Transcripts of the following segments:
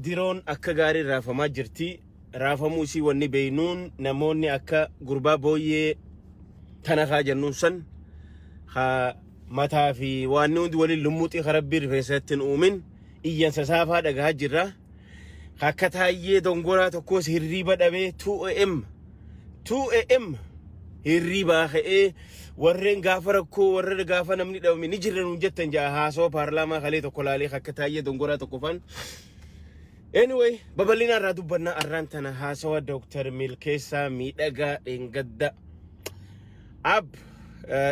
Diroon akka gaarii raafamaa jirti. Raafamuu isii wanni beeynuun namoonni akka gurbaa booyyee tana kaa jennuun san haa mataa fi waanni hundi waliin lummuxii ka rabbii rifeensatti hin uumin iyyansa saafaa dhagahaa jirra. Akka taayyee dongoraa tokkos hirriiba dhabee 2 a.m. 2 a.m. hirriibaa ka'ee warreen gaafa rakkoo warra gaafa namni dhabame ni jirra nuun jettan ja'a haasawaa paarlaamaa kalee tokko laalee akka taayyee dongoraa tokko faan. Anyway, babal'ina irraa dubbannaa arraan tana haasawa Dooktar Milkeessaa Miidhagaa Dheengadda. Ab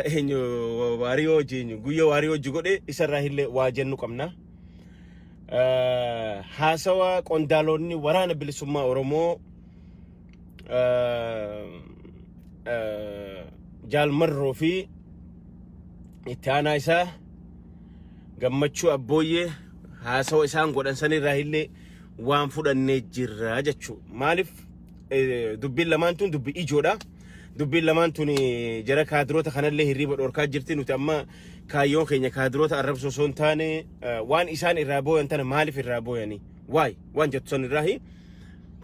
eenyu waariyoo hojii eenyu guyyaa waariyoo hojii godhe isarraa illee waa jennu qabna. Haasawa qondaalonni waraana bilisummaa Oromoo Jaal Marroo fi itti aanaa isaa Gammachuu Abbooyyee haasawa isaan godhan sanirraa illee waan fudhannee jirra jechuudha. Maaliif dubbiin lamaan tun dubbii ijoodha. Dubbiin lamaan tun jara kaadiroota kanallee hirriiba dhorkaa jirti. Nuti amma kaayyoon keenya kaadiroota arrabsoo osoo hin taane waan isaan irraa booyan tana maaliif irraa booyanii? Waay waan jettu san irraa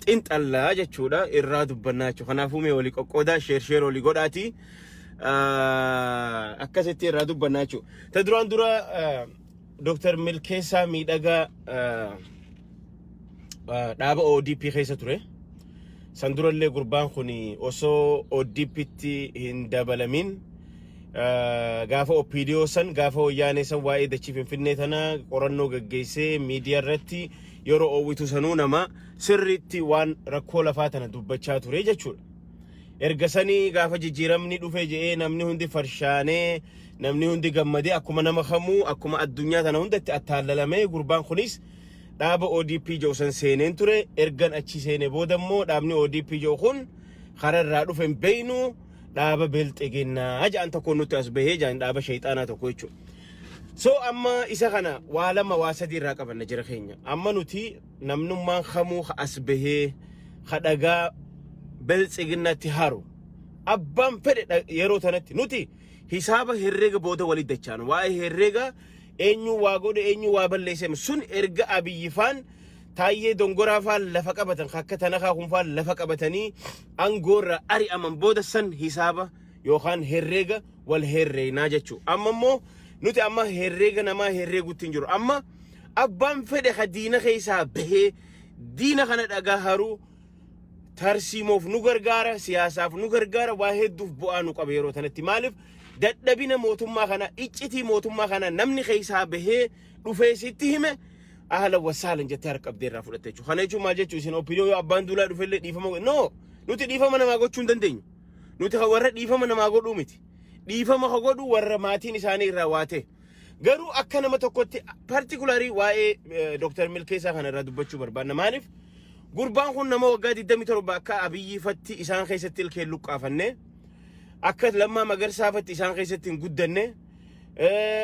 xinxallaa jechuudha irraa dubbannaa jechuudha. Kanaafuu mee walii qoqqoodaa share share walii godhaati. Akkasitti irraa dubbannaa jechuudha. Ta duraan dura Dr. Milkeessaa Miidhagaa dhaaba ODP keessa ture. San durallee gurbaan kun osoo ODPtti hin dabalamin gaafa OPDO san gaafa wayyaanee san waa'ee dachii Finfinnee tana qorannoo gaggeessee miidiyaa irratti yeroo oowwitu sanuu nama sirriitti waan rakkoo lafaa tana dubbachaa ture jechuudha. Erga sanii gaafa jijjiiramni dhufe je'ee namni hundi farshaanee namni hundi gammadee akkuma nama kamuu akkuma addunyaa tana hundatti attaallalamee gurbaan kunis dhaaba ODP jedhu san seeneen ture. Ergan achi seene booda immoo dhaabni ODP jedhu kun karaa irraa dhufe hin beeynu dhaaba bilxiginnaa jedhan tokko nutti as bahee jedhan dhaaba shayxaanaa tokko jechuudha. So amma isa kana waa lama waa sadii irraa qabanna jira keenya. Amma nuti namnummaan kamuu as bahee ka dhagaa bilxiginnatti haru. Abbaan fedhe yeroo tanatti nuti hisaaba herreega booda walitti dachaan waa'ee herreega eenyu waa godhe eenyu waa balleesse sun erga Abiyyi faan Taayyee Dongoraa faan lafa qabatan akka Tanakaa kun faan lafa qabatanii aangoorra ari'aman booda san hisaaba yookaan herreega wal herreeynaa jechuudha. Amma immoo nuti amma herreega namaa herreegutti hin jiru. Amma abbaan fedhe ka diina keessaa bahee diina kana dhagaa haruu tarsiimoof nu gargaara, siyaasaaf nu gargaara, waa hedduuf bu'aa nu qaba yeroo tanatti. Maaliif dadhabina mootummaa kana, iccitii mootummaa kana namni keessaa bahee dhufee sitti hime ahlan wasaalan jettee harka qabdee irraa fudhatte jechuudha. Kana jechuun maal jechuudha isin OPDO yoo abbaan duulaa dhufellee dhiifama no nuti dhiifama namaa gochuu hin dandeenyu. Nuti kan warra dhiifama namaa godhuu miti. Dhiifama ka godhu warra maatiin isaanii irraa waa ta'e. Garuu akka nama tokkotti particularly waa'ee Dr. Milkeessaa kana irraa dubbachuu barbaanna. Maaliif gurbaan kun nama waggaa 27 akka Abiyyiifatti isaan keessatti ilkeen luqqaafanne akka Lammaa Magarsaafatti isaan keessatti hin guddanne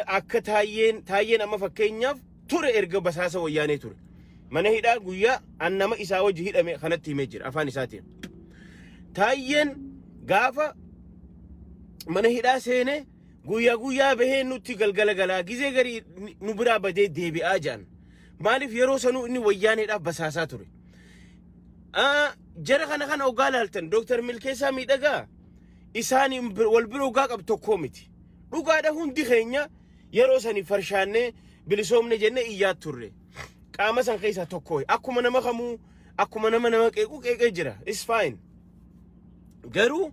akka taayyeen taayyeen amma fakkeenyaaf ture erga basaasa wayyaanee ture. Mana hidhaa guyyaa an nama isaa wajji hidhame kanatti himee jira afaan isaatiin. Taayyeen gaafa mana hidhaa seene guyyaa guyyaa bahee nutti galgala galaa gizee garii nu biraa badee deebi'aa jedhan. Maaliif yeroo sanuu inni wayyaaneedhaaf basaasaa ture. Jara kana kana ogaa laaltan Dooktar Milkeessaa Miidhagaa isaan wal bira ogaa qabu tokkoo miti. Dhugaadha hundi keenya yeroo sani farshaannee bilisoomne jennee iyyaa turre. Qaama san keessaa tokko akkuma nama kamuu akkuma nama nama qeequ qeeqee jira. It's fine. Garuu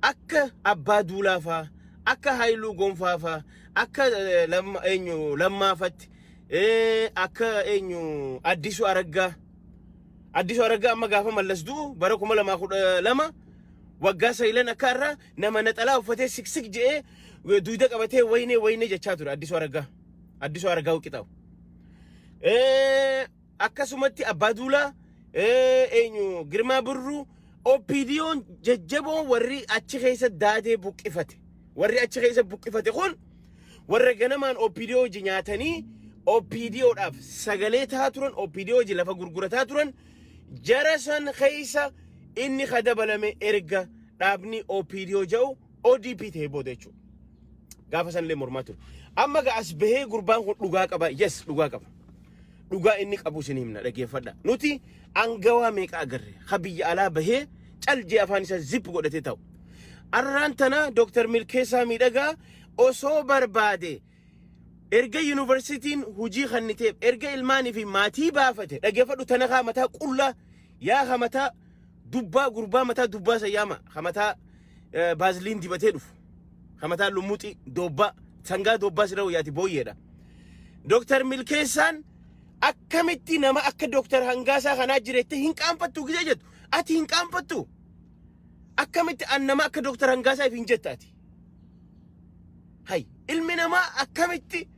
akka abbaa duulaa faa akka Haayiluu Gonfaa faa akka eenyu Lammaafatti akka eenyu Addisuu Araggaa. Addisuu Araggaa amma gaafa Mallas du'u bara 2012 waggaa sayilan akka irraa nama naxalaa uffatee siksik je'ee duyda qabatee waynee waynee jechaa ture Addisuu Araggaa. Addisuu Araggaa qixaawu. Akkasumatti Abbaa Duulaa eenyu Girmaa Birruu OPDO'n jajjaboon warri achi keessa daadee buqqifate. Warri achi keessa buqqifate kun warra ganamaan OPDO hojii nyaatanii OPDOdhaaf sagalee tahaa turan OPDO hojii lafa gurgurataa turan jara san keessa inni ka dabalame erga dhaabni OPDO jedhu ODP ta'e booda jechuudha. Gaafa san illee mormaa ture. Amma ga as bahee gurbaan kun dhugaa qaba. Yes, dhugaa qaba. Dhugaa inni qabu isin himna, dhageeffadha. Nuti angawaa meeqa agarre ha biyya alaa bahee caljee afaan isaa zip godhatee ta'u. Arraan tana Dooktar Milkeessaa Miidhagaa osoo barbaade, erga yuunivarsiitiin hujii kanniteef, erga ilmaanii fi maatii baafate, dhageeffadhu, tana kaa mataa qullaa yaa ka mataa dubbaa, gurbaa mataa dubbaa sayyaama, ka mataa baaziliin dibatee dhufu, ka mataa lummuxii doobbaa, sangaa doobbaa sirra wayyaati, booyyeedha. Dooktar Milkeessaan akkamitti nama akka Dooktar Hangaasaa kanaa jireette hin qaanfattu gisee jettu, ati hin qaanfattu? Akkamitti an nama akka Dooktar Hangaasaa if hin jetta ati? Hay, ilmi namaa akkamitti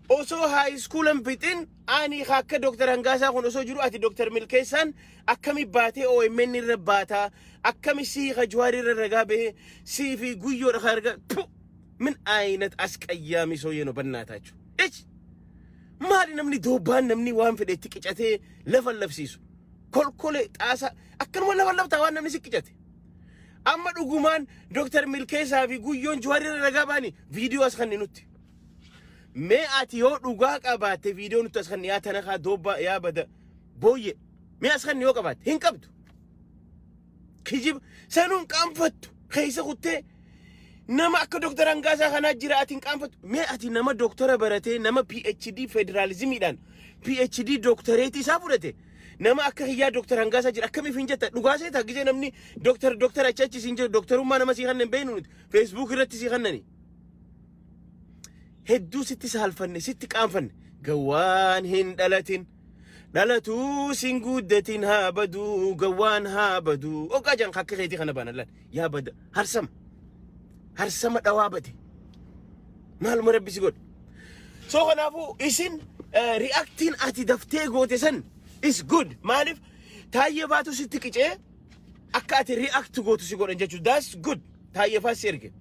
osoo high schoolan fixin ani akka Dooktar Hangaasaa kun osoo jiru, ati Dooktar Milkeessaan akkami baatee OMN irra baataa? Akkami sii ka Jawaar irra ragaa bahee sii fi guyyoodha ka argaa? ምን አይነት አስቀያሚ ሰውዬ ነው በእናታችሁ። እች maali namni doobbaan, namni waan fedhe itti qicatee lafa lafsiisu, kolkolee xaasaa akkanuma lafa laftaa waan namni si qicate. Amma dhugumaan Dooktar Milkeessaa fi Guyyoon Jawaar irra ragaa baani viidiyoo as kanni nutti. Mee ati yoo dhugaa qabaatte viidiyoo nutti as kanni, yaa tanakaa doobbaa, yaa bada booyye, mee as kanni yoo qabaatte. Hin qabdu. Kijiba sanuun qaanfattu keessa kuttee nama akka Dooktar Hangaasaa kanaa jira, ati hin qaanfattu. Mee ati nama dooktara baratee, nama PhD federaalizimiidhaan PhD dooktareetii isaa fudhate, nama akka hiyyaa Dooktar Hangaasaa jira akkamiif hin jetta? Dhugaa seeta gisee namni dooktar dooktar achi achi siin jedhu, dooktarummaa nama sii kannan beeknu nuti Facebook irratti sii kannani. Hedduu sitti saalfanne, sitti qaanfanne. Gawwaan hin dhalatin dhalatuu sin guddatin haa baduu, gawwaan haa baduu. Oqaa jan akka keetii kana baana laal, yaa bada harsama harsama dhawaa bade, maaluma rabbi si godhe? So kanaafuu isin reactiin ati daftee goote san is good. Maaliif Taayyee baatu sitti qicee akka ati react gootu si godhan jechuudha. That's good. Taayyee faa si erge.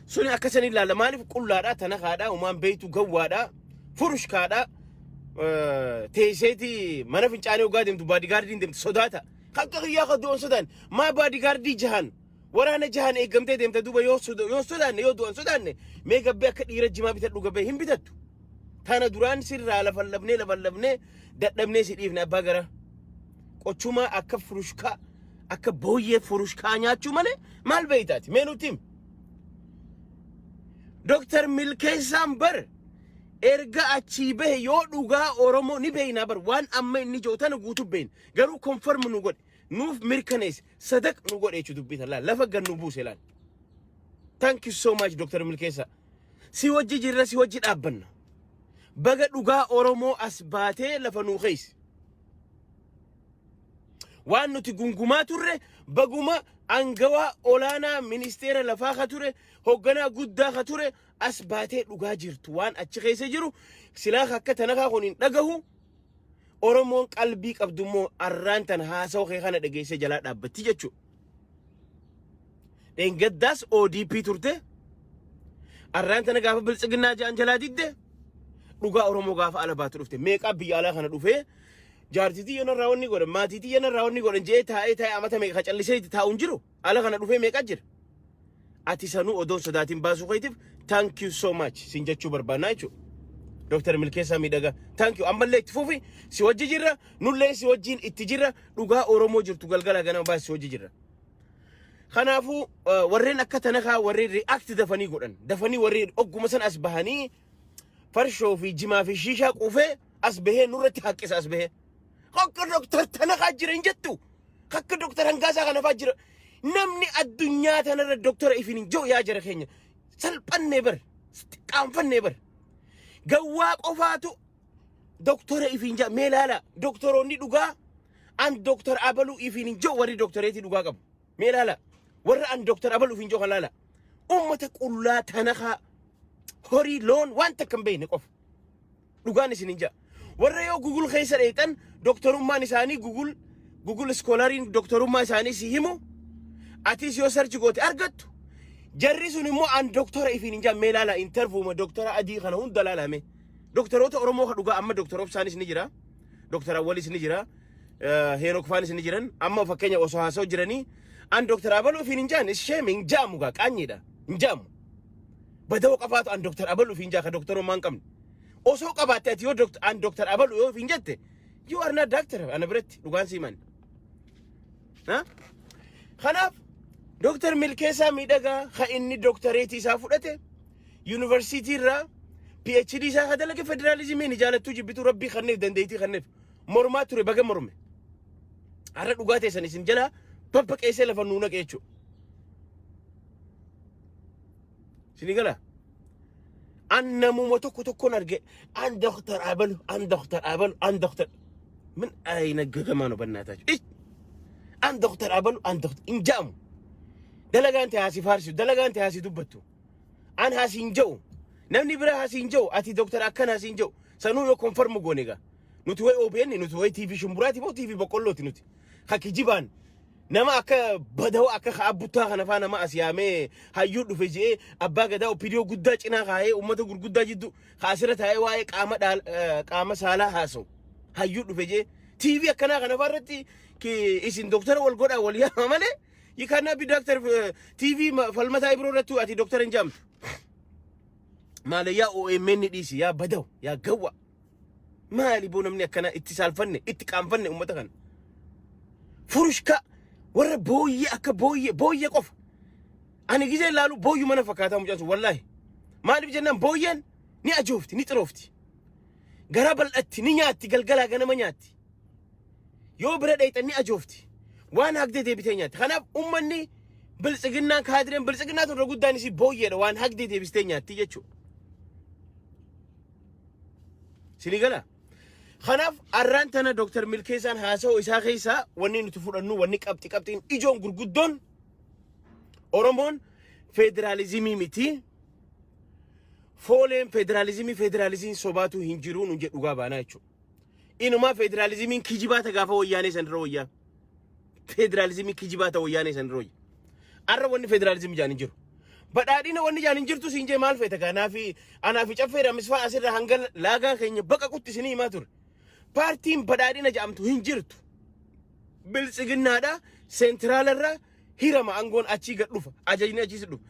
Suni akka san ilaalla. Maaliif qullaadha, tanakaadha, umaan beeytu, gawwaadha, furushkaadha. Teesseeti mana fincaanii ogaa deemtu bodyguardiin deemtu sodaata. Akka kiyyaa ka du'an sodaan maa bodyguardii jahan, waraana jahan eeggamtee deemta duuba? Yoo sodaanne, yoo du'an sodaanne, mee gabbee akka dhiira jimaa bitadhu, gabbee hin bitattu. Tana duraan sirraa lafallafnee lafallafnee dadhabnee si dhiifne, abbaa gara. Qochumaa akka furushkaa, akka booyyee furushkaa nyaachuu malee maal beeytaati? Mee nutti himi. Dooktar Milkeessaan bar erga achii bahe yoo dhugaa Oromoo ni beeynaa bar, waan amma inni jiru tana guutuu beeyna. Garuu confirm nu godhe, nuuf mirkaneesse, sadaq nu godhe jechuu dubbii tan laal, lafa gad nu buuse laal. Thank you so much, Dr. Milkeessaa. Si wajji jirra, si wajji dhaabbanna. Baga dhugaa Oromoo as baatee lafa nuu keessa. Waan nuti gungumaa turre baguma angawaa olaanaa ministeera lafaa ka ture, hoogganaa guddaa ka ture as baatee dhugaa jirtu waan achi keessa jiru silaa akka tanakaa kun hin dhagahu. Oromoon qalbii qabdu immoo arraan tan haasawa kee kana dhageessee jalaa dhaabbatti jechuudha. Dheengaddaas ODP turte. Arraan tana gaafa biltsiginnaa ja'an jalaa didde. Dhugaa Oromoo gaafa ala baatu dhufte. Meeqaa biyya alaa kana dhufee jaartitii yana irraa wanni godhan, maatiitii yana irraa wanni godhan jee taa'ee taa'ee amata meeqa callisee taa'u hin jiru. Ala kana dhufee meeqa jira. Ati sanuu odoon sodaatiin baasuu keetiif thank you so much sin jechuu barbaannaa jechuudha. Dooktar Milkeessaa Miidhagaa, thank you. Ammallee itti fufi, si wajji jirra, nullee si wajjiin itti jirra, dhugaa Oromoo jirtu galgala ganama baasi si wajji jirra. Kanaafuu warreen akka tanakaa, warreen react dafanii godhan, dafanii warreen ogguma san as bahanii farshoo fi jimaa fi shiishaa quufee as bahee nurratti haqqisa as bahee. Akka Dooktar Tanakaa jira hin jettu. Akka Dooktar Hangaasaa kana fa'aa jira. Namni addunyaa tanarra dooktora ifin hin jiru, yaa jara keenya. Salphannee bar. Qaanfannee bar. Gawwaa qofaatu doktora ifin jaa. Mee laala, doktoroonni dhugaa an doktor abaluu ifin hin jiru, warri doktoreetii dhugaa qabu. Mee laala, warra an doktor abaluu ifin jiru kan laala. Uummata qullaa tanakaa horii loon waan takka hin beekne qofa. Dhugaan isin hin jaa. Warra yoo Google keessa dheexan doktorummaan isaanii Google Scholariin doktorummaa isaanii si himu, atis yoo search goote argattu. Jarri sun immoo an doktora ifiin hin jaa. Mee laala, interviewma doktora adii kana hunda laalame. Doktoroota Oromoo ka dhugaa amma Doktor Obsaanis ni jira. Doktor Awwalis ni jira. Heenok faanis ni jiran. Amma fakkeenya osoo haasa'u jiranii an Doktor Abaluu ifiin hin jaan, ishee hin jaamu gaa, qaanyiidha. Hin jaamu. Badawoo qofaatu an Doktor Abaluu ifiin jaa, ka doktorummaa hin qabne. Osoo qabaatte ati yoo an Doktar Abalu yoo hin jette, you are not doctor ana biratti, dhugaan siiman. Kanaaf Doktar Milkeessaa Miidhagaa ka inni doktareetii isaa fudhate yuunivarsiitii irraa, PhD isaa ka dalage federaalizimiin, jaalattuu jibbituu rabbii kanneef dandeettii kanneef mormaa ture, baga morme. Har'a dhugaa teessan isin jalaa babbaqeessee lafa nuu naqe jechuudha. Isinii galaa? An namuma tokko tokkoon arge, an Doktar Abalu, an Doktar Abalu, an Doktar min ayna gagamaa nu bannaataa jiru. An Doktar Abalu, an Doktar hin ja'amu. Dalagaan ta'e haasii faarsisu, dalagaan ta'e haasii dubbattu. An haasii hin ja'u. Namni biraa haasii hin ja'u. Ati Doktar akkana haasii hin ja'u. Sanuu yoo confirm goone egaa. Nuti wayi OBN, nuti wayi TV shumburaati moo TV boqqollooti nuti? Ka kijibaan nama akka badawaa akka ka'a buttaa kana faa nama as yaamee hayyuu dhufe je'ee abbaa gadaa OPDO guddaa cinaa kaa'ee uummata gurguddaa jiddu kaasirra taa'ee waa'ee qaama qaama saalaa haasa'u hayyuu dhufe je'ee TV akkanaa kana faa irratti isin doktara wal godhaa wal yaama malee, you cannot be doctor. TV falmataa ibiroo irratti ati doktara hin jaamtu. Maali yaa OMN dhiisi, yaa badaw, yaa gawwa. Maali boo, namni akkana itti saalfanne, itti qaanfanne uummata kana. Furushka warra booyyee, akka booyyee booyyee qofa. Ani gizee ilaalu booyyuu mana fakkaataa mucaan sun, wallaahi. Maaliif jennaan booyyeen ni ajoofti, ni xiroofti. Gara bal'atti ni nyaatti, galgalaa ganama nyaatti. Yoo bira dheeyxan ni ajoofti. Waan hagdee deebitee nyaatti. Kanaaf uummanni biltsiginnaan, kaadireen biltsiginnaa turre guddaan isii booyyeedha, waan hagdee deebistee nyaatti jechuudha. Sinii gala? Kanaaf arraan tana Dr. Milkeessaan haasa'u isaa keessaa wanni nuti fudhannu, wanni qabxi qabxiin ijoon gurguddoon, Oromoon federaalizimii miti. Fooleen federaalizimii, federaalizimiin sobaatu hin jiru nu jedhu dhugaa baanaa jechuudha. Inumaa federaalizimiin kijibaa ta gaafa wayyaanee san irra wayyaa. Federaalizimii kijibaa ta wayyaanee san irra wayyaa. Arra wanni federaalizimii jaan hin jiru. Badhaadhina wanni jaan hin jirtu siin jee, maal feeta kanaa fi anaa fi caffee ramisfaa asirra hanga laagaa keenya baqaqutti isinii himaa ture. Paartiin badhaadhina jedhamtu hin jirtu. Biltsiginnaadha seentiraala hirama, aangoon achii gad dhufa, ajajni achiis dhufa.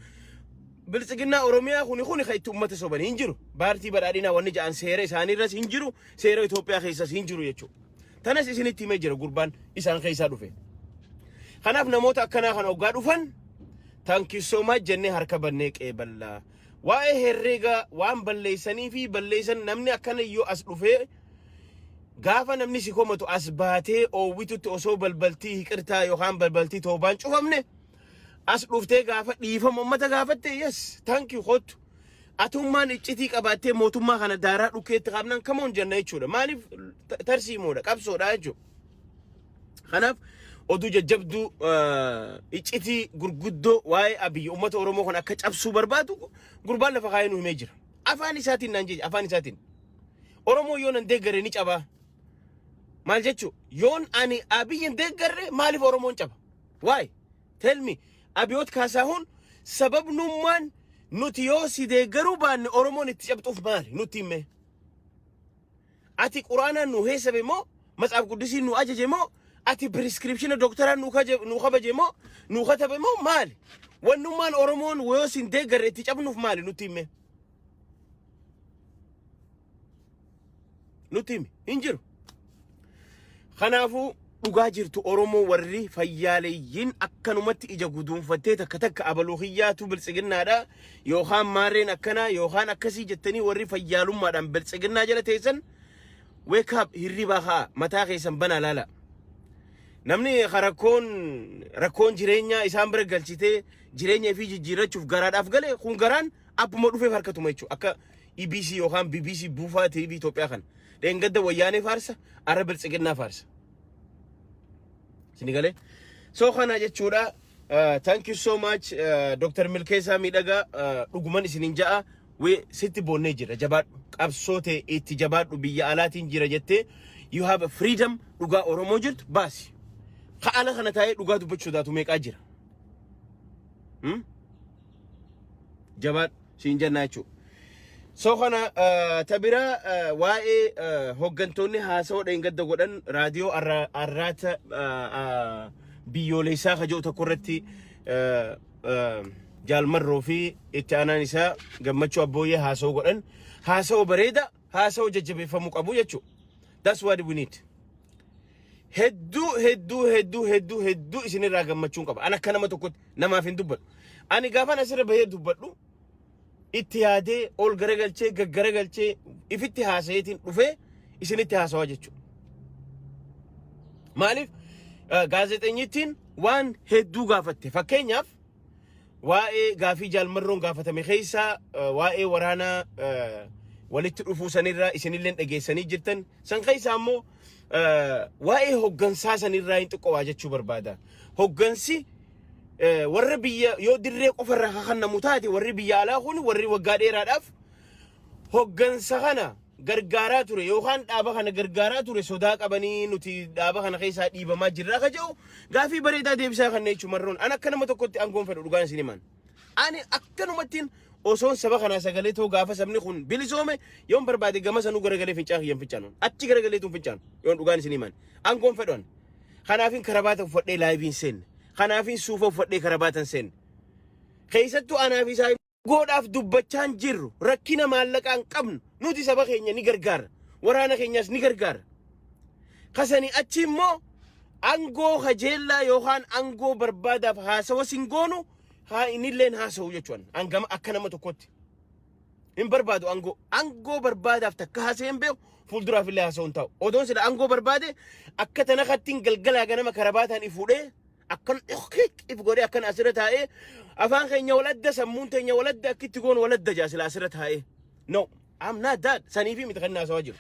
Biltsiginnaa Oromiyaa kuni kan itti uummata soban hin jiru. Paartii badhaadhinaa wanni jedhan seera isaaniirras hin jiru, seera Itoophiyaa keessas hin jiru jechuudha. Tanas isinitti himee jira gurbaan isaan keessaa dhufe. Kanaaf namoota akkanaa kana hoggaa dhufan thank you so much jennee harka bannee qeeballaa. Waa'ee herreega waan balleessanii fi balleessan, namni akkana yoo as dhufee gaafa namni si komatu as baatee oowwitutti, osoo balbaltii hiqirtaa yookaan balbaltii toobaan cufamne as dhuftee gaafa dhiifama uummata gaafatte, yes, thank you, kottu. Atummaan iccitii qabaattee mootummaa kana daaraa dhukkeetti qabnaan kamoon jenna jechuudha. Maaliif, tarsiimoodha, qabsoodha jechuudha. Kanaaf oduu jajjabduu, iccitii gurguddoo waa'ee Abiyyi uummata Oromoo kan akka cabsuu barbaadu gurbaan lafa kaayee nu himee jira. Afaan isaatiin naan jecha, afaan isaatiin. Oromoo yoo nan deeggarre ni cabaa. Maal jechuu, yoon ani Abiyyi hin deeggarre maaliif Oromoon caba? Why? Tell me. Abiyoot Kaasahuun, sababnummaan nuti yoo si deeggaruu baanne Oromoon itti cabxuuf maali? Nutti himee. Ati quraanaan nu heessabe moo, matsaaf quddisiin nu ajaje moo, ati prescription dooktaraan nu kabaje moo, nu katabe moo, maali? Wannummaan Oromoon yoo sin deeggarre itti cabnuuf maali, nutti himee? Nutti himi. Hin jiru. Kanaafuu dhugaa jirtu Oromoo warri fayyaaleeyyiin akkanumatti ija guduunfattee takka takka abaluu kiyyaatu biltsiginnaadha yookaan maarreen akkanaa yookaan akkasii jettanii warri fayyaalummaadhaan biltsiginnaa jala teessan, wake up, hirribaa haa, mataa keessan banaa laala. Namni rakkoon rakkoon jireenyaa isaan bira galchitee jireenya ifii jijjiirrachuuf garaadhaaf gale kun garaan abbuma dhufeef harkatuma jechuudha. Akka EBC yookaan BBC buufaa TV Itoophiyaa kana. Dheengadda wayyaanee faarsa, arra biltsiginnaa faarsa. Isin galee? So kana jechuudha. Thank you so much, Dr. Milkeessaa Miidhagaa, dhuguman isinin ja'a we sitti boonnee jira, jabaadhu, qabsoo ta'e itti jabaadhu. Biyya alaatiin jira jettee, you have a freedom, dhugaa Oromoo jirtu baasi. Ka ala kana taa'ee dhugaa dubbachuu sodaatu meeqaa jira? Jabaadhu siin jennaa jechuudha. So kana tabira waa'ee hooggantoonni haasawaa dheengadda godhan raadiyoo arraata biyyoolessaa kaja'u tokko irratti Jaalmarroo fi itti aanaan isaa Gammachuu Abbooyyee haasawaa godhan. Haasawaa bareeda. Haasawa jajjabeeffamuu qabu jechuudha. That's what we need. Hedduu hedduu hedduu hedduu hedduu isinirraa gammachuun qaba. Ani akka nama tokkotti namaaf hin dubbadhu. Ani gaafan asirra bahee dubbadhu itti yaadee, ol garagalchee, gaggaragalchee, ifitti haasayeetiin dhufee isinitti haasawaa jechuudha. Maaliif gaazexeenyittiin waan hedduu gaafatte? Fakkeenyaaf, waa'ee gaafii Jaalmarroon gaafatame keessaa waa'ee waraanaa walitti dhufuu sanirraa isinillee dhageessanii jirtan. San keessaa immoo waa'ee hoggansaa sanirraa hin xiqqoo waa jechuu barbaada. Hoggansi warra biyya yoo dirree qofarraa kakannamu taate, warri biyya alaa kun, warri waggaa dheeraadhaaf hoggansa kana gargaaraa ture yookaan dhaaba kana gargaaraa ture, sodaa qabanii nuti dhaaba kana keessaa dhiibamaa jirraa ka jedhu gaafii bareedaa deebisaa kan jechuun Marroon. Ani akka nama tokkotti aangoon fedhu, dhugaan isin himan. Ani akkanumattiin osoon saba kanaa sagalee ta'u, gaafa sabni kun bilisoome, yoon barbaade gama sanuu garagalee fincaan kiyyan fincaanu, achi garagaleetuun fincaanu, yoon dhugaan isin himan. Aangoon fedhan. Kanaafin karabaata uffadhee liveiin seenne. Kanaafin suufa uffadhee karabaatan seenne. Keessattuu anaaf isaa goodhaaf dubbachaan jirru, rakkina maallaqaa hin qabnu. Nuti saba keenya ni gargaara, waraana keenyas ni gargaara. Kasanii achi immoo angoo kajeellaa yookaan angoo barbaadaaf haasawa sin goonu, haa inilleen haasa'u jechuun. Hangama akka nama tokkotti hin barbaadu angoo. Angoo barbaadaaf takka haasa'ee hin beeku, fuulduraaf illee haasa'u hin ta'u. Odoon sila angoo barbaade, akka tana kattiin galgalaa ganama karabaataan ifuudhee akkan if godhee akkan asirra taa'ee, afaan keenya waladda, sammuun teenya waladda, akkitti goon waladda jaa sila asirra taa'ee. No, I'm not that. Saniifi miti kan haasawaa jiru.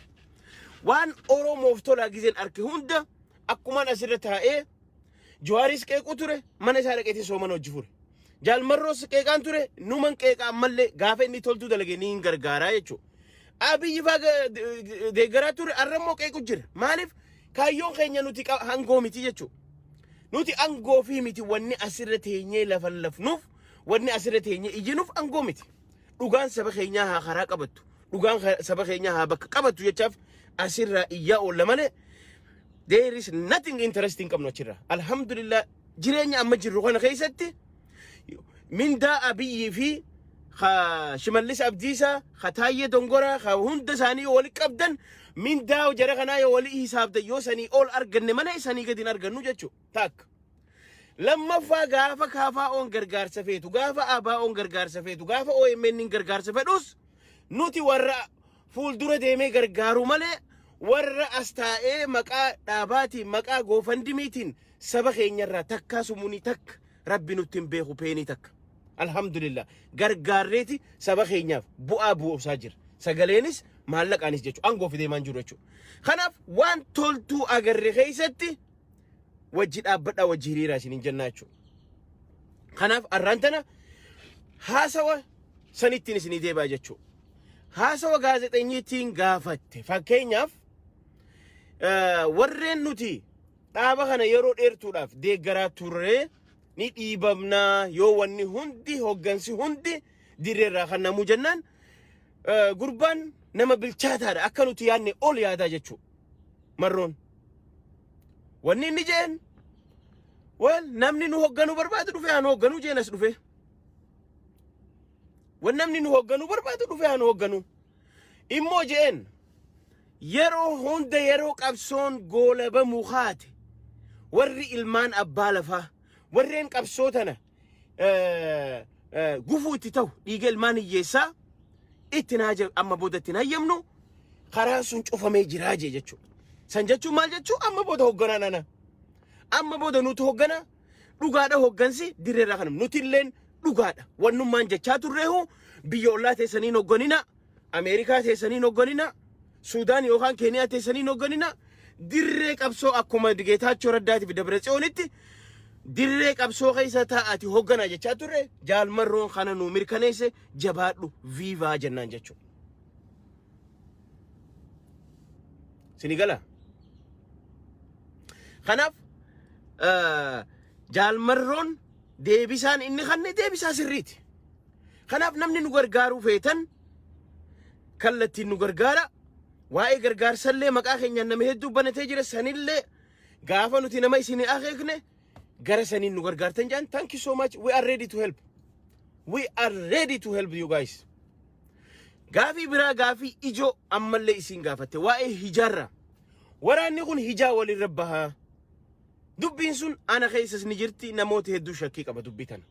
Waan Oromoof tolaa gizeen arke hunda, akkumaan asirra taa'ee Jawaaris qeequu ture, mana isaa dhaqeetiin soomana hojii fure. Jaalmarroos qeeqaan ture, numan qeeqa ammallee, gaafa inni toltuu dalage ni hin gargaaraa jechuudha. Abiyyi faa deeggaraa ture, arrammoo qeequ jira. Maaliif? Kaayyoon keenya nuti hangoo miti jechuudha. Nuti angoo fi miti. Wanni asirra teenyee lafa lafnuuf, wanni asirra teenyee iyyinuuf angoo miti. Dhugaan saba keenyaa haa karaa qabattu. Dhugaan saba keenyaa haa bakka qabattu jechaaf asirraa iyyaa oolla malee there is nothing interesting qabnu achirraa. Alhamdulillah, jireenya amma jirru kana keessatti mindaa Abiyyii fi Shimallis Abdiisaa, ka Taayyee Dongoraa, ka hunda isaanii yoo wali qabdan, mindaa jara kanaa yoo wali hisaabdan, yoo sanii ol arganne malee sanii gadi hin argannu jechuudha. Takka. Lammaffaa, gaafa KFO'n gargaarsa feetu, gaafa ABO'n gargaarsa feetu, gaafa OMN gargaarsa fedhus, nuti warra fuuldura deemee gargaaru malee warra as taa'ee maqaa dhaabaatiin, maqaa GoFundMetiin saba keenyarraa takkaa sumunii takka rabbi nutti hin beeku, peenii takka. Alhamdulillah, gargaarreeti saba keenyaaf bu'aa buusaa jira. Sagaleenis maallaqaanis jechuudha. Aangoo fidee maan jiru jechuudha. Kanaaf waan toltuu agarre keessatti wajji dhaabbadhaa, wajji hiriiraa isiniin jennaa jechuudha. Kanaaf arraan tana haasawa sanittiin isinii deebi'a jechuudha. Haasawa gaazexeenyiitiin gaafatte, fakkeenyaaf, warreen nuti dhaaba kana yeroo dheertuudhaaf deeggaraa turre ni dhiibamnaa yoo wanni hundi hoggansi hundi dirreerraa kan namuu jennaan, gurbaan nama bilchaataadha, akka nuti yaadne ol yaadaa jechuudha. Marroon. Wanni inni jeen, well, namni nu hogganuu barbaadu dhufe haa nu hogganuu jeen as dhufe. Wan namni nu hogganuu barbaadu dhufe haa nu hogganuu. Immoo jeen, yeroo hunda yeroo qabsoon goolabamuu haate, warri ilmaan abbaa lafaa warreen qabsoo tana gufuu itti ta'u, dhiiga ilmaan hiyyeessaa itti naa amma booda itti hayyamnu, karaan sun cufamee jiraa jee jechuudha. San jechuun maal jechuu? Amma booda hogganaan ana. Amma booda nuti hoggana dhugaadha, hoggansi dirreerraa kanam nuti illeen dhugaadha. Wannummaan jechaa turreehu, biyya ollaa teessaniin hogganina, Ameerikaa teessaniin hogganina, Suudaan yookaan Keeniyaa teessaniin hogganina, dirree qabsoo akkuma Geetaachoo Raddaatiif Dabratsiyoonitti dirree qabsoo keessa taa'aati hogganaa jechaa turre. Jaalmarroon kana nu mirkaneesse. Jabaadhu, viva jennaan jechuudha. Sini gala. Kanaaf Jaalmarroon deebisaan inni kanne deebisaa sirriiti. Kanaaf namni nu gargaaruu feetan kallattiin nu gargaara. Waa'ee gargaarsallee maqaa keenyaan nama hedduu banatee jira, sanillee gaafa nuti nama isin akeekne gara saniin nu gargaartan jedhan. Thank you so much. We are ready to help. We are ready to help you guys. Gaafii biraa, gaafii ijoo ammallee isiin gaafatte, waa'ee hijaarraa. Waraanni kun hijaa walirra bahaa. Dubbiin sun ana keessas ni jirti, namoota hedduu shakkii qaba dubbii tana.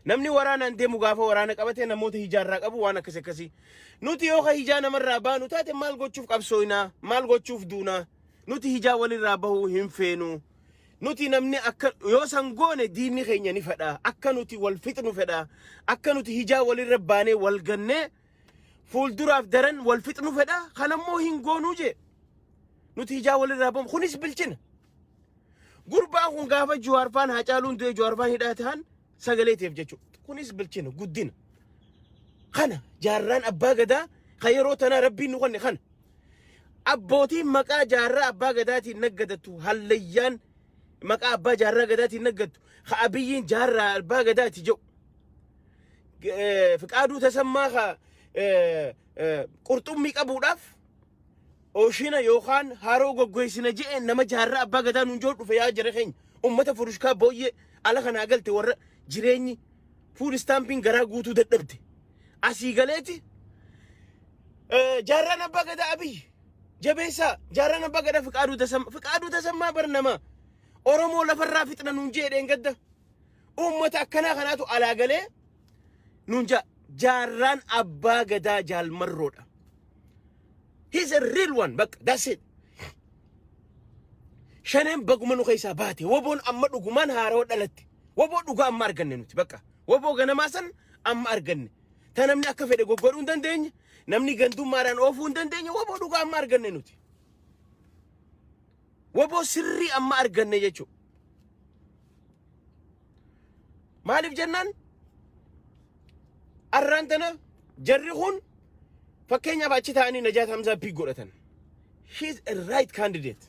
Namni waraanaan deemu gaafa waraana qabate namoota hijaarraa qabu waan akkas akkasii. Nuti yoo ka hijaa namarraa baanu taate, maal gochuuf qabsooynaa? Maal gochuuf duunaa? Nuti hijaa walirraa bahuu hin feenu. Nuti namni akka yoo san goone diinni keenya ni fedha. Akka nuti wal fixnu fedha. Akka nuti hijaa walirra baanee wal gannee fuulduraaf daran wal fixnu fedha. Kanammoo hin goonuu jee. Nuti hijaa walirraa bahu kunis bilchina. Gurbaan kun gaafa Jawaarfaan, Haacaaluun du'e, Jawaarfaan hidhaa ta'an sagalee ta'eef jechuudha. Kunis bilchina, guddina. Kana jaarraan abbaa gadaa kan yeroo tanaa Rabbiin nu kenne kana. Abbootiin maqaa jaarraa abbaa gadaatiin naggadattu, hallayyaan maqaa abbaa jaarraa gadaatiin naggattu, ka Abiyyiin jaarraa abbaa gadaati jedhu. Fiqaaduu Tasammaa ka qurxummii qabuudhaaf oshina yookaan haroo goggoysina je'e nama jaarraa abbaa gadaa nuun jiru dhufe. Yaa jara keenya, ummata furushkaa booyyee ala kanaa galte, warra jireenyi food stampiin garaa guutuu dadhabde, asii galeeti jaarraan abbaa gadaa Abiyyi jabeessaa, jaarraan abbaa gadaa Fiqaaduu Tasammaa. Fiqaaduu Tasammaa bar nama Oromoo lafarraa fixna nuun jedheen gadda. Ummata akkanaa kanaatu alaa galee nuun jaarraan abbaa gadaa Jaalmarroodha. He's a real one. Bakka, that's it. Shaneen baguma nu keessaa baate. Woboon amma dhugumaan haarawaa dhalatte. Woboo dhugaa amma arganne nuti bakka. Woboo ganamaa san amma arganne. Ta namni akka fedhe goggodhuu hin dandeenye. Namni gandummaadhaan oofuu hin dandeenye. Woboo dhugaa amma arganne nuti. Woboo sirrii amma arganne jechuudha. Maaliif jennaan, arraan tana jarri kun fakkeenyaaf achi ta'anii Najaat Hamzaa pick godhatan. She is a right candidate.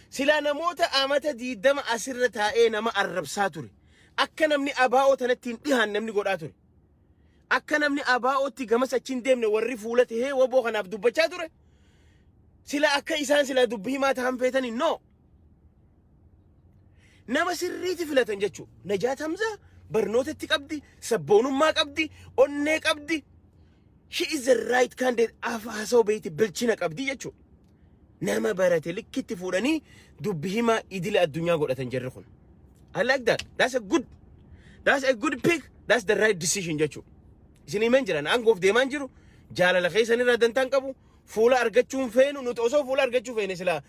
Silaa namoota amata 20 asirra taa'ee nama arrabsaa ture. Akka namni abaa'oo tanatti hin dhihaan namni godhaa ture. Akka namni abaa'ootti gamas achi hin deemne warri fuula tahee woboo kanaaf dubbachaa ture. Sila akka isaan silaa dubbii himaa ta'an feetanii no. Nama sirriiti filatan jechuudha. Najaat Hamzaa barnootatti qabdi, sabboonummaa qabdi, onnee qabdi. She is the right candidate. Haasa'uu beeyti, bilchina qabdi jechuudha. Nama barate likkitti fuudhanii dubbi himaa idila addunyaa godhatan jarri kun. I like that. That's a good pick. That's the right decision jechuudha. Isin himeen jiran aangoof deemaan jiru, jaalala keessan irraa dantaan qabu, fuula argachuun feenu. Nuti osoo fuula argachuu feene silaa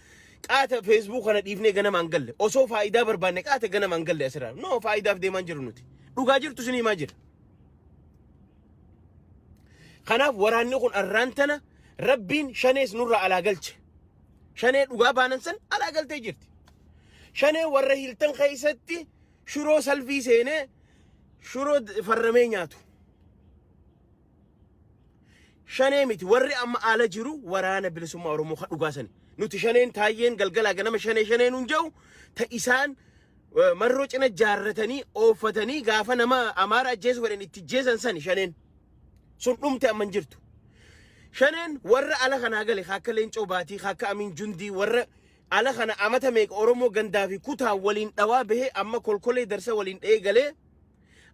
qaata Facebook kana dhiifnee ganamaan galle. Osoo faayidaa barbaanne qaata ganamaan galle asirraa. No, faayidaaf deemaan jiru nuti. Dhugaa jirtu isin himaa jira. Kanaaf waraanni kun arraan tana Rabbiin shanees nurraa alaa galche. Shanee dhugaa baanan san alaa galtee jirti. Shanee warra Hiltan keessatti shuroo salfii seenee shuroo farramee nyaatu. Shanee miti, warri amma ala jiru Waraana Bilisummaa Oromoo kan dhugaa sani. Nuti shaneen taayyeen galgalaa ganama shanee shaneen hun jedhu ta isaan marroo cina jaarratanii ooffatanii gaafa nama Amaara ajjeesu fedhan itti jeesan sani shaneen. Sun dhumte, amma hin jirtu. Shaneen warra ala kanaa gale, akka Leencoo Baatii, akka Amiin Jundii, warra ala kana amata meeqa Oromoo gandaa fi kutaa waliin dhawaa bahee amma kolkolee darsa waliin dha'ee galee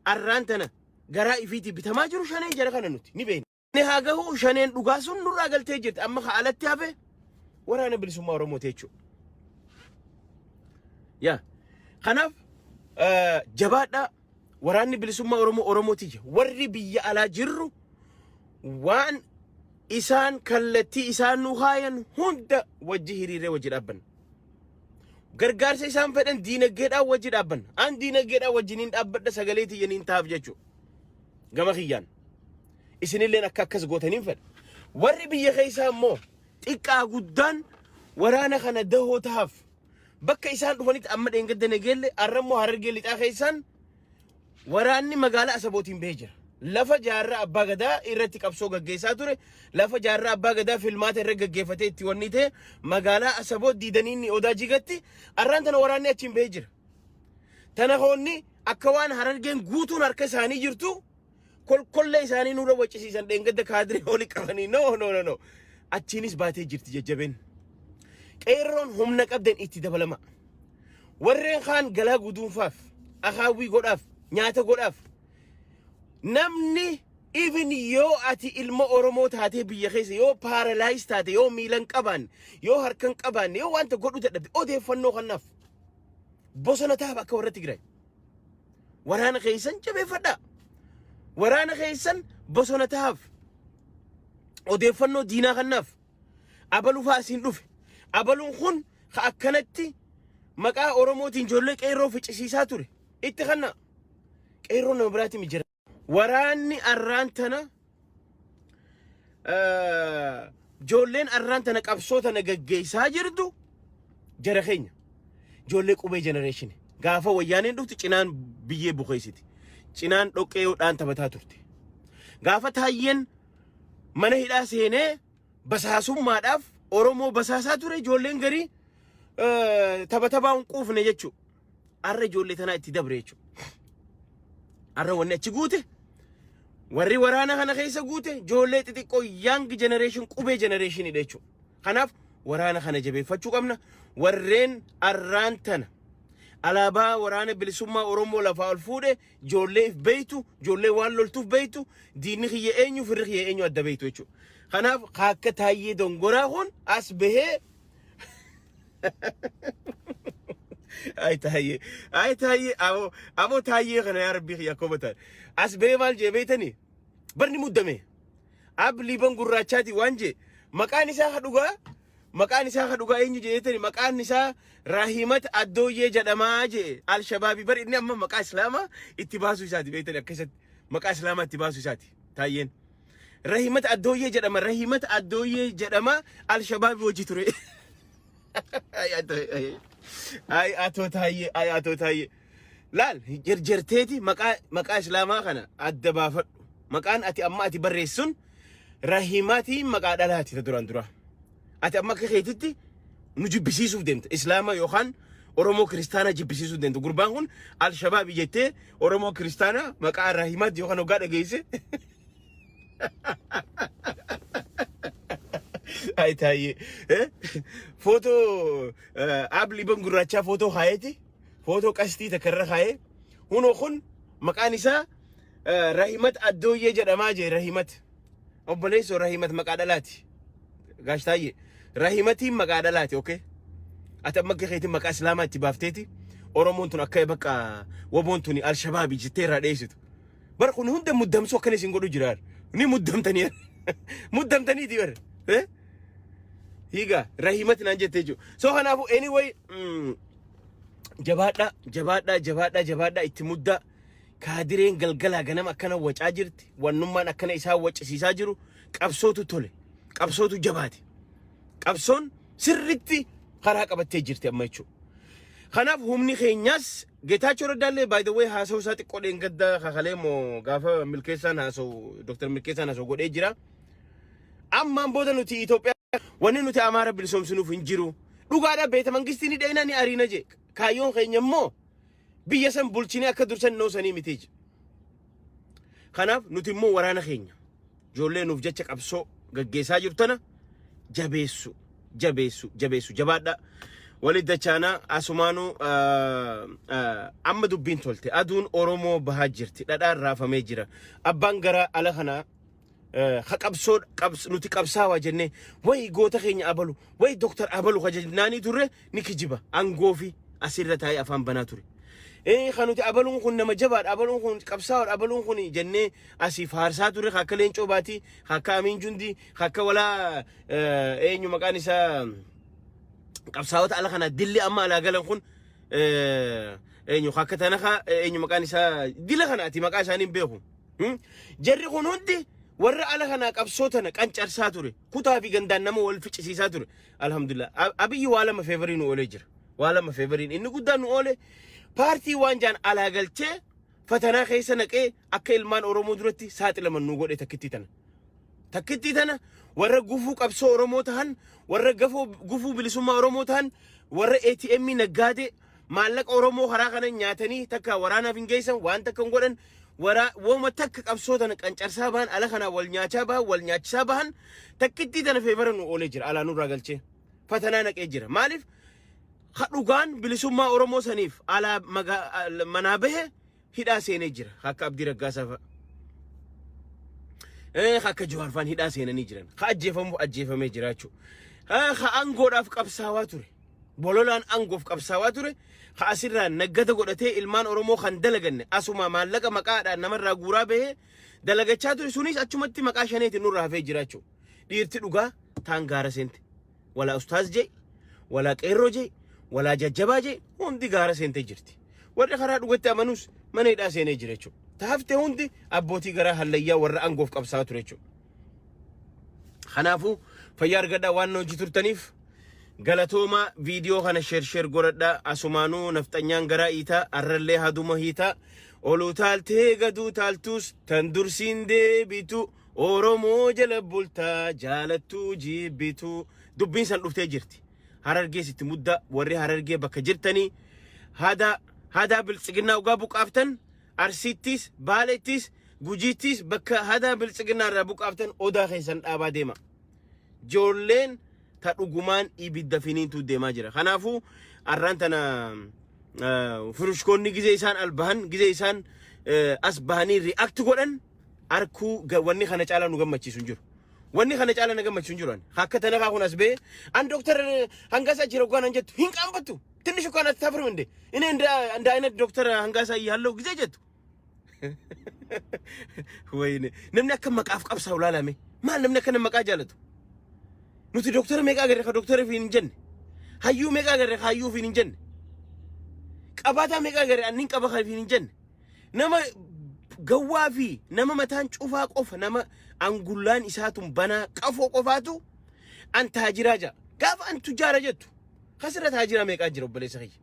arraan tana garaa ifiitii bitamaa jiru, shaneen jara kana nuti ni beekna. Inni haa gahu, shaneen dhugaa sun nurraa galtee jirti. Amma ka alatti hafe Waraana Bilisummaa Oromooti jechuudha. Yaa, kanaaf jabaadhaa, Waraanni Bilisummaa Oromoo Oromooti. Warri biyya alaa jirru waan isaan kallattii isaan nu haayan hunda wajji hiriiree wajji dhaabbanna. Gargaarsa isaan fedhan diinagdeedhaan wajji dhaabbanna. An diinagdeedhaan wajjiniin dhaabbadha, sagalee tiyyaniin taaf jechuudha. Gama kiyyaan. Isinilleen akka akkas gootaniin fedha. Warri biyya keessaa immoo xiqqaa guddaan waraana kana dahoo tahaaf. Bakka isaan dhufanitti amma dheengadda Nageelle, arrammoo Harargee Lixaa keessaan waraanni magaalaa Asabootiin bahee jira. Lafa jaarraa abbaa gadaa irratti qabsoo gaggeessaa ture, lafa jaarraa abbaa gadaa filmaata irra gaggeeffatee itti wanni ta'e, magaalaa Asaboot diidanii inni odaa jigatti arraan tana waraanni achiin bahee jira. Tana hoonni akka waan Harargeen guutuun harka isaanii jirtu kolkollee isaanii nurra waccisiisan dheengadda kaadiree oli qabanii, no, no, no, no. Achiinis baatee jirti jajjabeen. Qeerroon humna qabdan itti dabalama. Warreen kaan galaa guduunfaaf, akaawwii godhaaf, nyaata godhaaf. Namni Even yoo ati ilma Oromoo taatee biyya keessa yoo paralyze taate, yoo miilan qabaanne, yoo harkan qabaanne, yoo wanta godhu dadhabde, odeeffannoo kanaaf bosona taaba akka warra Tigraay. Waraana keessan jabeeffadhaa. Waraana keessan bosona taaf. Odeeffannoo diinaa kanaaf. Abaluu fa'aa asiin dhufe. Abaluun kun ka akkanatti maqaa Oromootiin ijoollee qeerroo ficcisiisaa ture. Itti kanna. Qeerroo nama biraatti mijira. Waraanni arraan tana, ijoolleen arraan tana qabsoo tana gaggeessaa jirtu jara keenya. Ijoollee qubee generation. Gaafa wayyaaneen dhuftu cinaan biyyee bukeessiti. Cinaan dhoqqeedhaan taphataa turte. Gaafa taayyeen mana hidhaa seenee basaasummaadhaaf Oromoo basaasaa ture, ijoolleen garii tapha taphaa hin quufne jechuudha. Arra ijoollee tanaa itti dabre jechuudha. Arra wanni achi guute, warri waraana kana keessa guute, ijoollee xixiqqoo young generation, qubee generationidha jechuudha. Kanaaf waraana kana jabeeffachuu qabna. Warreen arraan tana alaabaa Waraana Bilisummaa Oromoo lafaa ol fuudhe ijoollee if beeytu, ijoollee waan loltuuf beeytu, diinni kiyya eenyu, firri kiyya eenyu adda beeytu jechuudha. Kanaaf akka Taayyee Dongoraa kun as bahee, ay Taayyee, ay Taayyee, aboo aboo Taayyee kana, yaa Rabbii kiyya akkuma ta'e as bahee maal jee beeytanii? Barni muddame ab Liiban Gurraachaati waan jee. Maqaan isaa ka dhugaa, maqaan isaa ka dhugaa eenyu jeetani? Maqaan isaa Rahimat Addooyyee jedhamaa jee. Alshabaabii bar inni amma maqaa Islaamaa itti baasuu isaati beeytani. Akkasatti maqaa Islaamaa itti baasuu isaati Taayyeen. Rahimat Addooyyee jedhama, Rahimat Addooyyee jedhama, Alshabaabii hojii ture. Ay atoo Taayyee, ay atoo Taayyee, laal jarjarteeti maqaa Islaamaa kana adda baafadhu. Maqaan ati amma ati barreessun Rahimatiin maqaa dhalaati ta duraan dura. Ati amma akka keetitti nu jibbisiisuuf deemta. Islaama yookaan Oromoo Kiristaanaa jibbisiisuuf deemta. Gurbaan kun Alshabaabii jettee Oromoo Kiristaanaa maqaa Rahimat yookaan hoggaa dhageesse. Ay Taayyee. Footoo Aab Liiban Gurraachaa footoo kaayeeti. Footoo qastii takka irra kaayee. Hunoo kun maqaan isaa Rahimat Addooyyee jedhamaa jee Rahimat. Obboleessoo, Rahimat maqaa dhalaati. Gaash Taayyee. Rahimatiin maqaa dhalaati, okay? Ati amma akka keetiin maqaa Islaamaa itti baafteeti. Oromoon tun akka bakka woboon tuni Alshabaabii jettee irraa dheessitu. Bara kun hunda muddamsuu akkana isin godhu jira. Ni muddamtanii. Muddamtaniiti bara. Hiigaa Rahimat naan jettee jiru. So kanaafuu anyway, jabaadhaa, jabaadhaa, jabaadhaa, jabaadhaa, itti muddaa. Kaadireen galgalaa ganama akkana wacaa jirti. Wannummaan akkana isaan waccisiisaa jiru qabsootu tole. Qabsootu jabaate. Qabsoon sirritti karaa qabattee jirti amma jechuudha. Kanaaf humni keenyas Geetaachoo Raddaallee, by the way, haasa'u isaa xiqqoo dheengadda kakalee moo gaafa Milkeessaan haasa'u, Dr. Milkeessaan haasa'u godhee jira. Ammaan booda nuti Itoophiyaa wanni nuti Amaara bilisoomsinuuf hin jiru. Dhugaadha, beeta mangistii ni dheena ni ariina jee. Kaayyoon keenya immoo biyya san bulchinee akka dursan noosanii miti je. Kanaaf nuti immoo waraana keenya ijoollee nuuf jecha qabsoo gaggeessaa jirtu tana jabeessu, jabeessu, jabeessu, jabaadha. Walit dachaanaa. Asumaanuu amma dubbiin tolte, aduun Oromoo bahaa jirti, dhadhaan raafamee jira. Abbaan garaa ala kanaa ha qabsoo nuti qabsaawaa jennee, wayi goota keenya abalu, wayi Doktar abalu ka jennaanii turre ni kijiba, aangoo fi asirra taa'ee afaan banaa ture. Kan nuti abaluun kun nama jabaadha, abaluun kun qabsaa'oodha, abaluun kun jennee asii faarsaa turre, akka Leencoo Baatii, akka Amiin Jundii, akka walaa eenyu maqaan isaa, qabsaa'ota ala kana dilli amma alaa galan kun eenyu, akka Tanaka, eenyu maqaan isaa, dila kana ati maqaa isaanii hin beeku. Jarri kun hundi warra ala kanaa qabsoo tana qancarsaa ture. Kutaa fi gandaan nama wal ficcisiisaa ture. Alhamdulillah. Abiyyi waa lama favorii nu oolee jira. Waa lama favoriin inni guddaan nu oole, paartii waan jaan alaa galchee fatanaa keessa naqee akka ilmaan Oromoo duratti saaxilaman nu godhe takkittii tana. Takkittii tana warra gufuu qabsoo Oromoo tahan, warra gufuu bilisummaa Oromoo tahan, warra ATM naggaadee maallaqa Oromoo karaa kana nyaatanii takka waraanaaf hin geessan, waan takka hin godhan, wara wooma takka qabsoo tana qancarsaa bahan, ala kanaa wal nyaachaa bahan, wal nyaachisaa bahan, takkittii tana favora nu oolee jira. Alaa nurraa galchee fatanaa naqee jira. Maaliif ha dhugaan bilisummaa Oromoo saniif alaa manaa bahe hidhaa seenee jira, akka Abdii Raggaasaa fa'a. Akka Jawaar faan hidhaa seenanii jiran. Ka ajjeefamuuf ajjeefamee jira jechuudha. Ka aangoodhaaf qabsaawaa ture. Bololaan aangoof qabsaawaa ture. Ka asirraa naggata godhatee ilmaan Oromoo kan dalaganne asuma maallaqa maqaadhaan namarraa guuraa bahee dalagachaa ture sunis achumatti maqaa shaneetiin nurraa hafee jira jechuudha. Dhiirti dhugaa taan gaara seente. Walaa ustaaz jee, walaa qeerroo jee, walaa jajjabaa jee, hundi gaara seentee jirti. Warri karaa dhugatti amanus mana hidhaa seenee jira jechuudha. Taafte hundi abbootii garaa hallayyaa warra aangoof qabsaa'aa ture jechuudha. Kanaafuu fayyaa argadhaa. Waan hojii turtaniif galatoomaa. Viidiyoo kana share share godhadhaa. Asumaanuu nafxanyaan garaa hiitaa, arrallee haduma hiitaa, oluu taaltee gaduu taaltus tan dursiin deebitu, Oromoo jala bultaa jaalattuu jibbitu, dubbiin san dhuftee jirti. Harargees itti mudda. Warri Harargee bakka jirtanii hadaa hadaa Biltsiginnaa ugaa buqaaftan, Arsiittis, Baaleettis, Gujiittis, bakka hadaa Biltsiginnaa irraa buqaaftan odaa keessan dhaabaa deema. Ijoolleen ta dhugumaan ibidda finiintuu deemaa jira. Kanaafuu arraan tana furushkoonni gizee isaan al bahan, gizee isaan as bahanii react godhan arkuu, wanni kana caalaa nu gammachiisu hin jiru. Wanni kana caalaa na gammachiisu hin jiru. Akka tana kun as bahee an Dooktar Hangasaa jira waan an jettu hin qaanfattu. ትንሽ እንኳን አታፍርም እንዴ? እኔ እንደ አይነት ዶክተር አንጋሳ እያለሁ ጊዜ jettu. ወይኔ, namni akka maqaaf qabsaa'u laalame, maal namni akka maqaa jaalatu? Nuti dooktara meeqa agarre ka dooktara fiin hin jenne? Hayyuu meeqa agarre ka hayyuu fiin hin jenne? Qabaataa meeqa agarre annin qaba ka fiin hin jenne? Nama gawwaa fi nama mataan cufaa qofa, nama angullaan isaatun banaa qafoo qofaatu an taajiraa ja'a. Gaafa an tujaara jettu kasirra taajiraa meeqaa jira, obboleessa kiyya?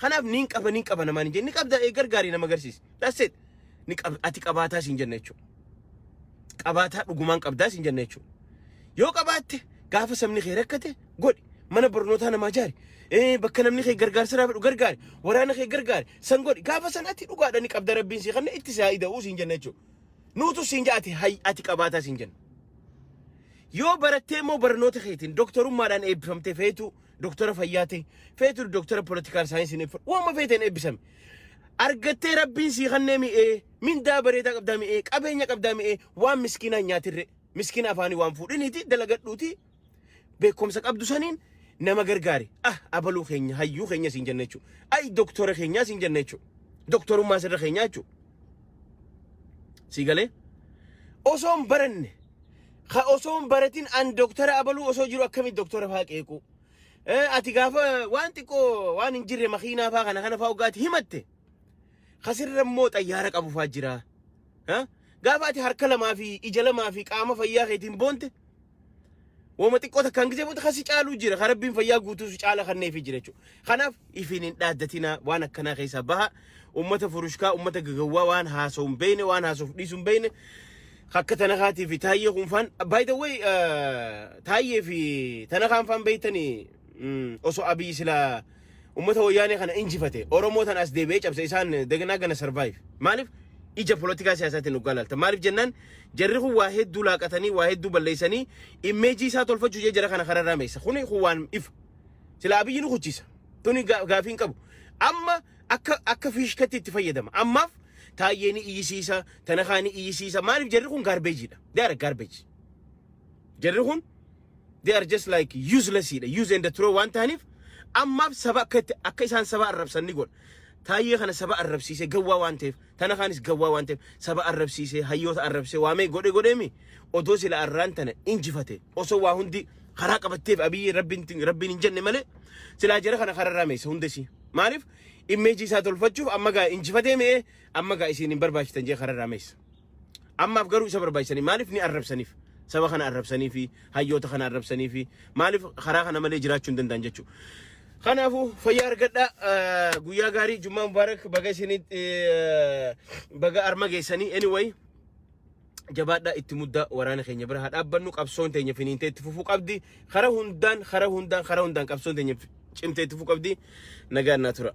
Kanaaf niin qaba, niin qaba namaan hin jenne. Ni qabda, gargaarii nama agarsiisi. That's it. Ni qab, ati qabaataa siin jenna jechuudha. Qabaataa dhugumaan qabdaa siin jenna jechuudha. Yoo qabaatte gaafa sabni kee rakkate godhi. Mana barnootaa namaa jaari. Bakka namni kee gargaarsa irraa fedhu gargaari. Waraana kee gargaari. San godhi. Gaafa san ati dhugaadha ni qabda, Rabbiin sii kanne itti si haa ida'uu siin jenna jechuudha. Nuutu siin jedha, ati hay ati qabaataa siin jenna. Yoo barattee immoo barnoota keetiin doktorummaadhaan eebbifamtee, feetu doktora fayyaa ta'e, feetu doktora political scienceiin eebbifamu, waanuma feeteen eebbisame. Argattee Rabbiin sii kannee mi'ee, mindaa bareedaa qabdaa mi'ee, qabeenya qabdaa mi'ee, waan miskiinaa nyaatirre, miskiina afaanii waan fuudhiniiti dalagadhuuti beekumsa qabdu saniin nama gargaari. Ah, abaluu keenya, hayyuu keenya siin jenna jechuudha. Ay, doktora keenyaa siin jenna jechuudha. Doktorummaa sirra keenyaa jechuudha. Sii galee? Osoo hin baranne, ka osoo hin baratin an doktora abaluu osoo jiru akkamitti doktora faa qeequu? Ati gaafa waan xiqqoo waan hin jirre makiinaa faa kana kana faa dhugaati himatte. Kasirra immoo xayyaara qabu faa jira. Gaafa ati harka lamaa fi ija lamaa fi qaama fayyaa keetiin boonte, wama xiqqoo takkaan gisee boonte, kasi caaluu jira. Ka Rabbiin fayyaa guutuu si caala kanneefi jira jechuudha. Kanaaf ifiin hin dhaaddatinaa, waan akkanaa keessaa baha. Ummata furushkaa, ummata gagawwaa, waan haasa'u hin beekne, waan haasa'uuf dhiisu hin beekne. Akka Tanakaatii fi Taayyee kunfaan, by the way, Taayyee fi Tanakaan faan beektanii, osoo Abiyyi silaa ummata Wayyaanee kana injifate, Oromoo tan as deebi'ee cabse, isaan they're gonna survive. Maaliif? Ija polotikaa siyaasaatiin dhugaa laalta. Maaliif jennaan, jarri kun waa hedduu laaqatanii, waa hedduu balleessanii, imageii isaa tolfachuu jee jara kana kararraa meessa. Kuni kun waan ifa. Sila Abiyyi nu kuchisa. Tuni gaafii hin qabu. Amma akka fiishkatti itti fayyadama. Ammaaf Taayyee ni iyyisiisa, Tanakaa ni iyyisiisa. Maaliif? Jarri kun garbageiidha. They are garbage. Jarri kun they are just like useless dha. Use and throw waan ta'aniif ammaaf saba akka itti akka isaan saba arrabsan ni godha. Taayyee kana saba arrabsiisee, gawwaa waan ta'eef, Tanakaanis gawwaa waan ta'eef saba arrabsiisee, hayyoota arrabsee, waamee godhe godheemi odoo sila arraan tana injifate, osoo waa hundi karaa qabatteef Abiyyi, Rabbiin hin jenne malee, silaa jara kana kararraa meessa hundesi. Maaliif? Imageii isaa tolfachuuf amma gaa injifatee mi'ee, amma gaa isiin hin barbaachitan jee kararraa meessa. Ammaaf garuu isa barbaachisanii, maaliif ni arrabsaniif? Saba kana arrabsanii fi hayyoota kana arrabsanii fi maaliif karaa kana malee jiraachuu hin danda'an jechuudha. Kanaafuu fayyaa argadhaa, guyyaa gaarii, Jummaa Mubaarak, baga isinitti baga arma geessanii. Anyway, jabaadhaa, itti muddaa, waraana keenya bira haa dhaabbannu. Qabsoon teenya finiintee itti fufuu qabdi, karaa hundaan, karaa hundaan, karaa hundaan qabsoon teenya cimtee itti fufuu qabdi. Nagaan naa tura.